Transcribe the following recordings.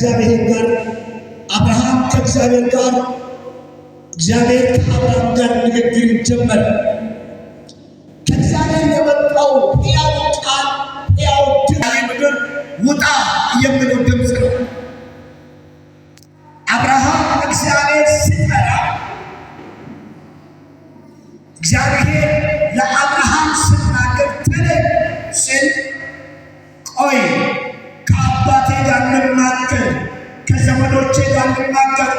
ከእግዚአብሔር ጋር፣ አብርሃም ከእግዚአብሔር ጋር፣ እግዚአብሔር ከአብርሃም ጋር ንግግር ጀመረ። ከእግዚአብሔር የመጣው ሕያው ቃል፣ ሕያው ድምፅ ምድር ውጣ የሚለው ድምፅ ነው። አብርሃም እግዚአብሔር ሲጠራ፣ እግዚአብሔር ለአብርሃም ሲናገር ተለይ ሲል፣ ቆይ ከአባቴ ጋር ልማከር፣ ከዘመዶቼ ጋር ልማከር፣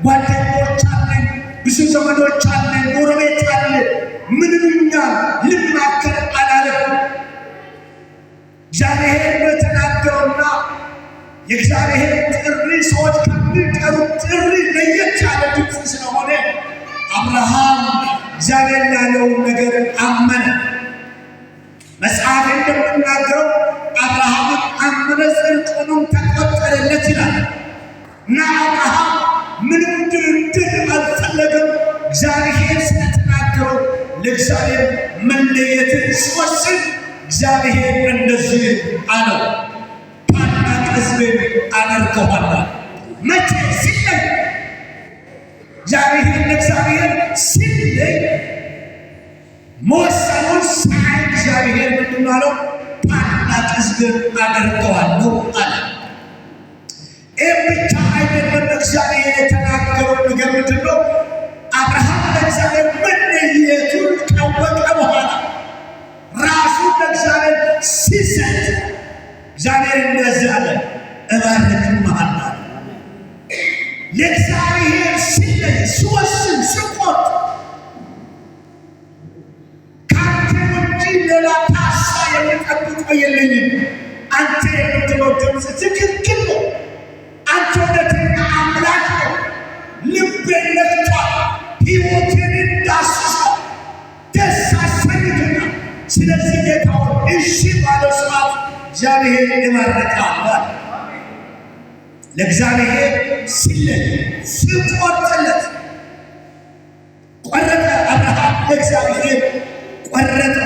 ጓደኞች አለኝ፣ ብዙ ዘመዶች አለኝ፣ ጎረቤት አለ፣ ምን ይሉኛል፣ ልማከር አላለም። እግዚአብሔር በተናገረውና የእግዚአብሔር ጥሪ ሰዎች ከሚጠሩት ጥሪ ለየት ያለ ድምፅ ስለሆነ አብርሃም እግዚአብሔር ያለውን ነገር አመነ። መጽሐፍ እንደምናገረው አብርሃምን አመነ፣ ጽድቅ ሆኖም ተቆጠረለት ይላል። እና አብርሃም ምንም ድርድር አልፈለገም። እግዚአብሔር ስለተናገረው ለእግዚአብሔር መለየትን ሲወስን እግዚአብሔር እንደዚህ አለው፣ ታላቅ ሕዝብን አደርገዋለሁ። መቼ? ሲለይ። እግዚአብሔር ለእግዚአብሔር ሲለይ መወሰኑን ሳይ እግዚአብሔር ምንድን ነው አለው? ታላቅ ሕዝብን አደርገዋለሁ አለ። ይህም ብቻ አይደለም። እግዚአብሔር የተናገረው ነገር ምንድን ነው? አብርሃም ለእግዚአብሔር መለየቱን ካወቀ በኋላ ራሱን ለእግዚአብሔር ሲሰጥ እግዚአብሔር እንደዚህ አለ፣ እባርክልሃለሁ። ለእግዚአብሔር ሲለይ፣ ሲወስን፣ ሲቆርጥ ከአንተ ውጪ ሌላ ታሳ የሚጠብቀው የለኝም። አንተ የምትለው ድምፅ ትክክል ነው። አንተ እውነተኛ አምላክ ነው። ልቤን ነክቷል፣ ሕይወቴን ዳስሷል፣ ደስ አሰኝቶኛል። ስለዚህ ጌታውን እሺ ባለ ሰዓት እግዚአብሔር ይባርካል። ለእግዚአብሔር ሲለይ፣ ሲቆርጥለት ቆረጠ። አብርሃም ለእግዚአብሔር ቆረጠ።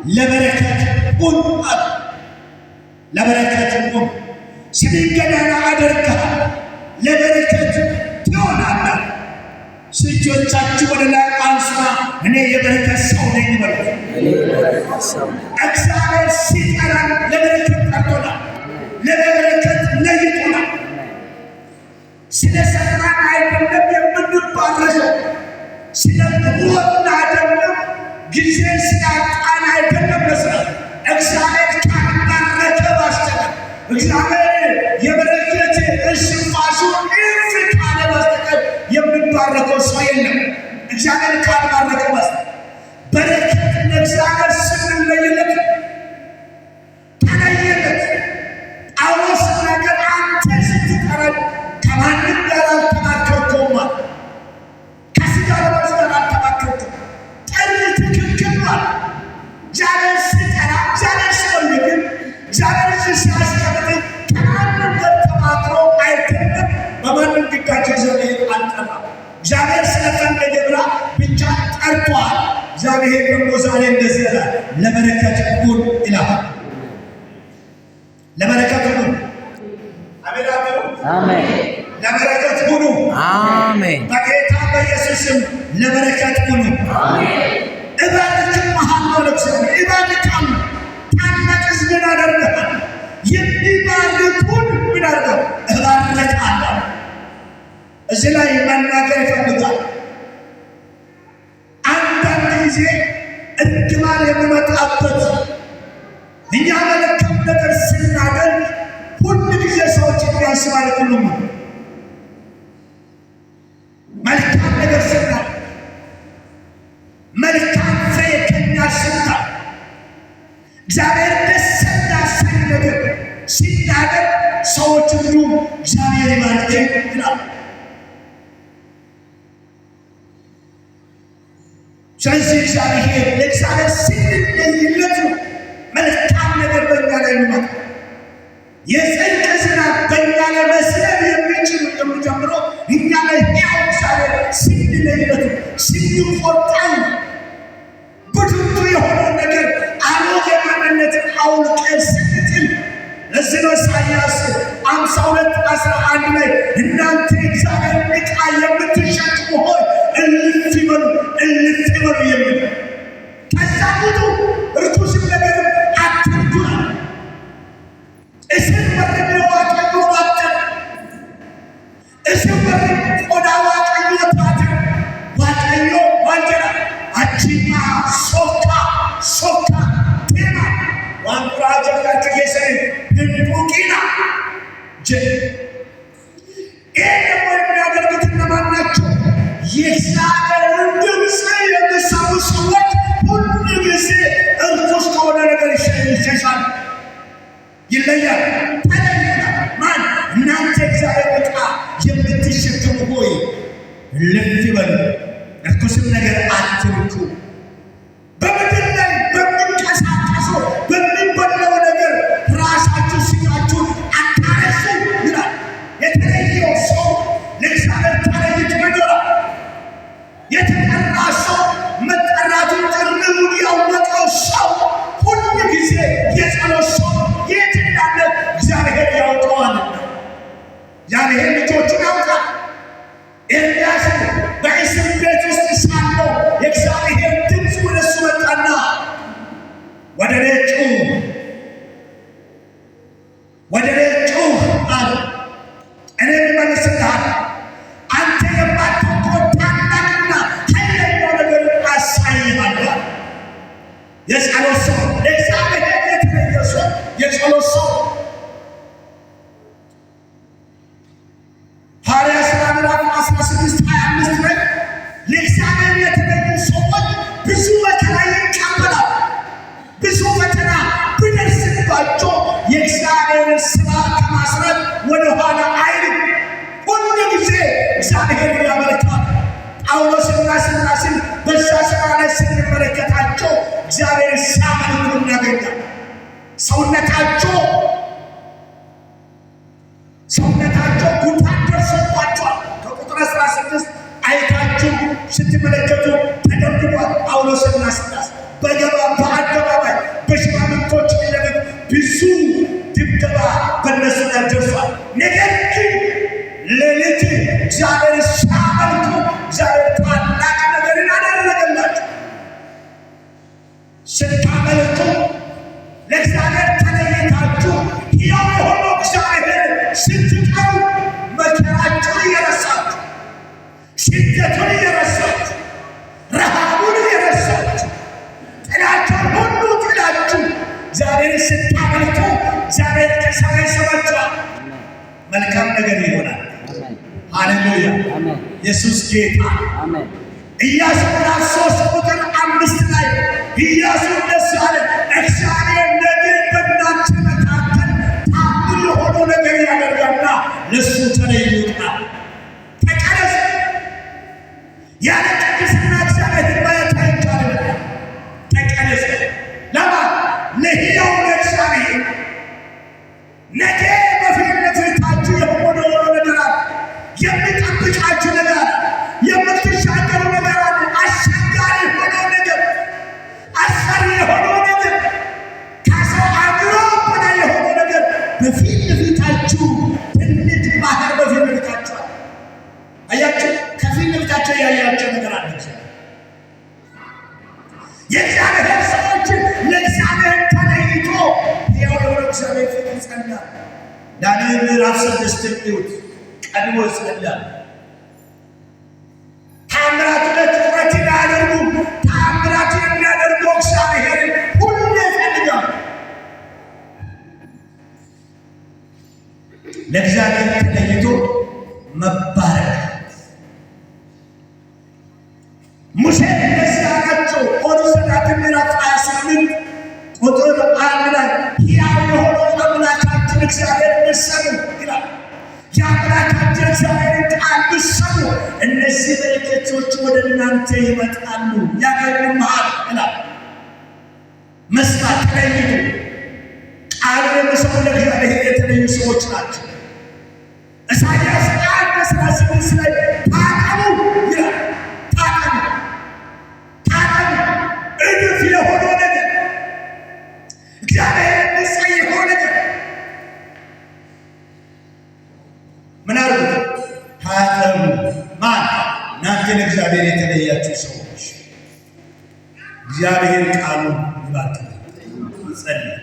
ለበረከት ሁን አለ። ለበረከት ሁን፣ ስምህን ገናና አደርግሃለሁ፣ ለበረከት ትሆናለህ። እጆቻችሁ ወደ ላይ አንሱና እኔ የበረከት ሰው ነኝ በሉ። እግዚአብሔር ሲጠራን ለበረከት ጠርቶናል። ለበረከት ለይቶናል። ስለሰራን አይደለም የምንባረከው፣ ስለ ሞትን አይደለም፣ ጊዜ ስላጣን አይደለም መስራት። እግዚአብሔር ካልባረከ በስተቀር፣ እግዚአብሔር የበረከት እስትንፋሱ እፍ ካለ በስተቀር የሚባረከው ሰው የለም። እግዚአብሔር ካልባረከ በስተቀር። በረከት ለእግዚአብሔር ስንለይለት ተለየለት። ጳውሎስ ሲናገር አንተ ስትጠራኝ ከማንም ጋር አልተማከርኩም አለ። ከሥጋ ለባሽ ጋር አልተማከርኩም። ጥሪ ትክክል ነው አለ። እግዚአብሔር ሲጠራ፣ እግዚአብሔር ሲፈልግ፣ እግዚአብሔር ሲያስቀምጥ ከማንም ጋር ተማክሮ አይደለም። በማንም ግዳጅ እግዚአብሔር አልጠራም። እግዚአብሔር ስለፈለገ ብላ ብቻ ጠርቷል። እግዚአብሔር ደግሞ ዛሬ እንደዚህ ይላል፣ ለበረከት ሁን ይላል። ለበረከት ሁኑ። አሜን አሜን። አሜን። ለበረከት ሁኑ። አሜን። በጌታ በኢየሱስ ስም ለበረከት ሁኑ። እባርክልሃለሁ፣ ለእግዚአብሔር እባርካለሁ፣ ታላቅ ሕዝብን አደርግሃለሁ። የሚባርኩን ምን አደርጋለሁ? እባርካለሁ። እዚህ ላይ መናገር ይፈልጋል። አንዳንድ ጊዜ እርግማን የሚመጣበት እኛ መልካም ነገር ስናደርግ ሁል ጊዜ ሰዎች የሚያስባርኩልን ነው። መልካም ነገር ስናደርግ፣ መልካም ፍሬ ከኛ ስናይ፣ እግዚአብሔር ደስ የሚያሰኝ ነገር ሲናገር ሰዎች ሁሉ እግዚአብሔር ይባርክ ይላሉ። ስለዚህ እግዚአብሔር ለእግዚአብሔር ስንለይለት ነው መልካም ነገር በእኛ ላይ የሚመጣ። የጽድቅ ዝናብ በእኛ ላይ መስለብ የሚችል የሚጀምረው እኛ ላይ ሕያው እግዚአብሔር ስንለይለት ነው፣ ስንቆርጠው፣ ብትቱ የሆነውን ነገር አሮጌ ማንነትን አውልቀን ስንጥል። ለዚህ ነው ኢሳይያስ jedhe. ይህ ደግሞ የሚያደርጉት እነማን ናቸው? የእግዚአብሔርን ድምፅ የሚሰሙ ሰዎች ሁሉ ጊዜ እርኩስ ከሆነ ነገር ይሸሻል፣ ይለያል፣ ተለይታል። ማን? እናንተ እግዚአብሔር ዕቃ የምትሸከሙ ሆይ እልፍ ይበሉ፣ እርኩስም ነገር አትንኩ። በምድር ላይ በሚንቀሳቀሰው በሚበላው ነገር ራሳችሁ ስጋችሁን አታረሱ ይላል። የተለየው ሰው ለእግዚአብሔር ተለይቶ ይኖራል። የተጠራ ሰው፣ መጠራቱን ጥሪውን ያወቀው ሰው ሁሉ ጊዜ የጸሎት ሰው፣ የት እንዳለ እግዚአብሔር ያውቀዋልና። እግዚአብሔር ልጆቹን ያውቃል። ኤርምያስ በእስር ቤት ውስጥ ሳለው የእግዚአብሔር ድምፅ ወደ እሱ መጣና "ወደ እኔ ጩህ፣ ወደ እኔ ጩህ" አለ። "እኔም እመልስልሃለሁ። አንተ የማታውቀውን ታላቅና ኃይለኛ ነገር አሳይሃለሁ።" የጸሎት ሰው፣ ለእግዚአብሔር የተለየ ሰው፣ የጸሎት ሰው። ሐዋርያ ሥራ ምዕራፍ 16 25 ላይ ለእግዚአብሔር የተለዩ ሰዎች ብዙ መከራ ይቀበላል። ብዙ ፈተና ቢደርስባቸው የእግዚአብሔርን ስራ ከማስራት ወደኋላ አይልም። ሁሉ ጊዜ እግዚአብሔር ያመልካል። ጳውሎስና ሲላስን በዛ ስራ ላይ ስንመለከታቸው እግዚአብሔር ሲያመልኩ እናገኛለን። ሰውነታቸው ጉዳት ደርሶባቸዋል። ከቁጥር 16 አይታችሁ ስትመለከቱ ተደብድቧል። ጳውሎስና ሲላስ በገባ በአደባባይ በሽማምንቶች ፊት ለፊት ብዙ ድብደባ በእነሱ ላይ ደርሷል። ነገር ግን ሌሊት እግዚአብሔር ሲያመልኩ እግዚአብሔር ታላቅ ነገርን አደረገላቸው። ስታመልኩ፣ ለእግዚአብሔር ተለይታችሁ ሕያው የሆነው እግዚአብሔር ስትጠሩ መከራችሁን እየረሳችሁ፣ ስደቱን እየረሳችሁ፣ ረሃቡን እየረሳችሁ፣ ጥላቸውን ሁሉ ጥላችሁ እግዚአብሔር ስታመልኩ እግዚአብሔር ከሰማይ ይሰማችኋል። መልካም ነገር ይሆናል። ሃሌሉያ! ኢየሱስ ጌታ። ኢያሱ ምዕራፍ 3 ቁጥር 5 ላይ ኢያሱ እንደዚህ አለ፣ "እግዚአብሔር ነገ በእናንተ መካከል ታምር የሆነው ነገር ያደርጋልና ለእሱ ተለዩና ተቀደሱ። ያለ ቅድስና እግዚአብሔርን ማየት አይቻልም። ተቀደሱ። ለማን? ለሕያው ለእግዚአብሔር። ነገ በፊት ለፊታችሁ የሆነ ነገር አለ። የሚጠብቃችሁ ነገር አለ። የምትሻገሩ ነገር አለ። አስቸጋሪ የሆነው ነገር፣ አስፈሪ የሆነው ነገር፣ ከሰው አእምሮ በላይ የሆነው ነገር በፊት ለፊታችሁ፣ ትልቅ ባህር በፊት ለፊታችሁ አለ። አያችሁ፣ ከፊት ለፊታቸው ያያቸው ነገር አለ። የእግዚአብሔር ሰዎች ለእግዚአብሔር ተለይቶ ሕያው የሆነ እግዚአብሔር ፊት ይጸናል። ዳንኤል ምዕራፍ 6 እዩት። ቀድሞ ይጸልያል። ታምራቱ ላይ ትኩረት አያደርጉም። ታምራቱ የሚያደርገው እግዚአብሔርን ሁሉ ይፈልጋል። ለእግዚአብሔር ተለይቶ መባረክ። ሙሴ እንደዚህ አላቸው። ኦሪት ዘዳግም ምዕራፍ 28 ቁጥር 1 ላይ "ሕያው የሆነው አምላካችን እግዚአብሔር ብትሰሙ" ይላል። የአምላካችን እግዚአብሔርን ቃል ብትሰሙ እነዚህ በረከቶች ወደ እናንተ ይመጣሉ፣ ያገኙማል ይላል። መስማት፣ ተለይቶ ቃሉን የሚሰሙ ለእግዚአብሔር የተለዩ ሰዎች ናቸው። ኢሳይያስ 1:16 ላይ ታጠቡ ይላል። ታጠቡ፣ ታጠቡ። እድፍ የሆነው ነገር፣ እግዚአብሔር የሚጸየፈው ነገር ምን አድርጉት? ታጠቡ። ማን? እናንተ ለእግዚአብሔር የተለያችሁ ሰዎች። እግዚአብሔር ቃሉን ይባርክ። ጸልይ።